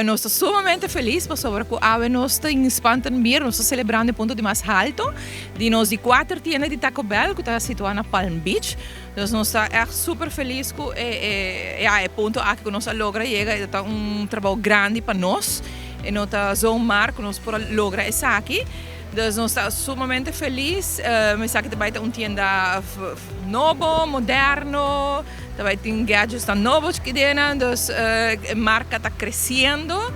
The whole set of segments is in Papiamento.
Nos ta sumamente felis pasobra ku awe nos ta in Spantenbier, nos ta selebrando e punto di mas halto di nos di kuater tienda di Taco Bell ku ta situá na Palm Beach. Dus nos ta ègt super felis ku e ya e punto aki ku nos a logra yega, e ta un trabou grandi pa nos, e no ta zomaar ku nos por a logra esaki. Dus nos ta sumamente felis, esaki ta bai ta un tienda nobo, moderno, ta bai tin gadgetsnan nobo chikidénan, dus e marka ta kresiendo.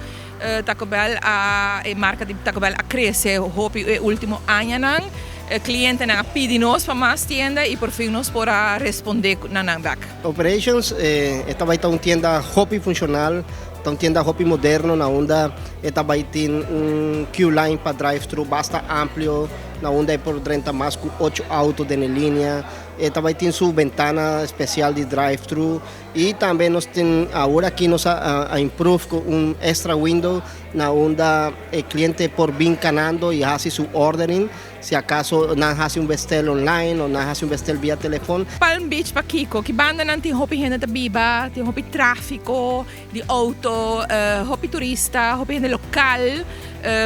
Taco Bell a, e marka di Taco Bell a krese hopi e ultimo añanan. E klientenan a pidi nos pa mas tienda i por fin nos por a respondé na nan bèk. Operations, e ta bai ta un tienda hopi funshonal, ta un tienda hopi moderno na unda e ta bai tin un queue line pa drive thru basta amplio na unda e por drenta mas ku ocho auto den e linea. E ta bai tin su bentana spesial di drive thru i tambe nos tin awor aki nos a a improve ku un extra window na unda e kliente por bin kanando i hasi su ordering. Si acaso nan haci un bestel online o nan haci un bestel via telefon. Palm Beach pakiko? Ki bandanan tin hopi hende ta biba, tin hopi trafico di auto, hopi turista, hopi hende local.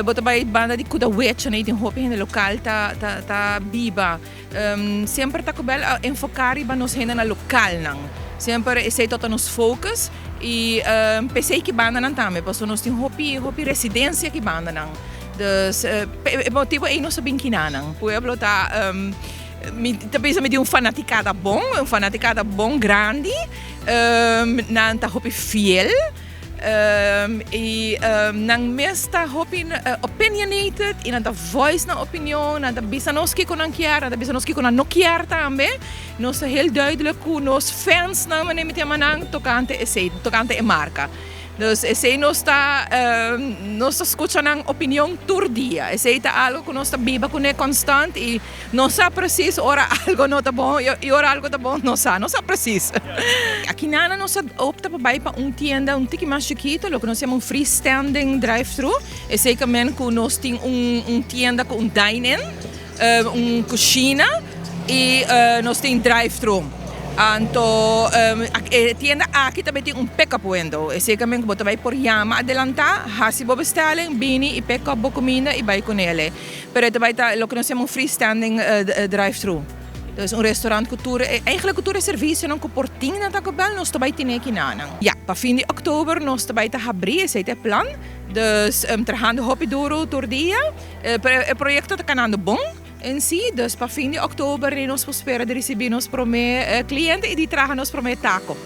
Bo ta bai banda di Kudawecha ei tin hopi hende local ta ta biba. Semper Taco Bell a enfoca riba nos hendenan localnan. Semper esei tabata nos focus y p'esei ki bandanan tambe pasobra nos tin hopi hopi residencia ki bandanan. Dus e motibo ei nos a bin kinanan. Pueblo ta mi ta bisa mi tin un fanaticada bon, un fanaticada bon grandi. Nan ta hopi fiel y nan mes ta hopi opinionated y nan ta voice nan opinion, nan ta bisa nos kiko nan kier, nan ta bisa nos kiko nan no kier tambe. Nos ta heel duidelijk ku nos fansnan, manera mi ta yama nan, tocante esei, tocante e marca. Dus esei nos ta nos ta skucha nan opinion tur dia. Esei ta algo ku nos ta biba kuné konstant i no sa presis ora algo no ta bon i ora algo ta bon no sa, no sa presis. Akinana nos a opta pa bai pa un tienda un tiki mas chikito, loke nos yama un freestanding drive-thru. Esei kamen ku nos tin un tienda ku un dine-in. Un kushina i nos tin drive-thru. Anto e tienda aki tambe tin un pick-up window. Esei kaminda ku bo ta bai por yama adelantá, hasi bo bestelling, bini i pick up bo kuminda i bai kunele. Pero e ta bai ta loke nos yama un freestanding drive-thru. Dus un restaurant ku tur, eigenlijk ku tur e servisionan ku por tin na Taco Bell nos ta bai tene kinanan. Ya, pa fin di òktober nos ta bai ta habrí, esei ta e plan. Dus trahando hopi duru tur dia. E proyekto ta kanando bon en si, dus pa fin di òktober nos por spera di risibí nos promé kliente i di traha nos promé tako.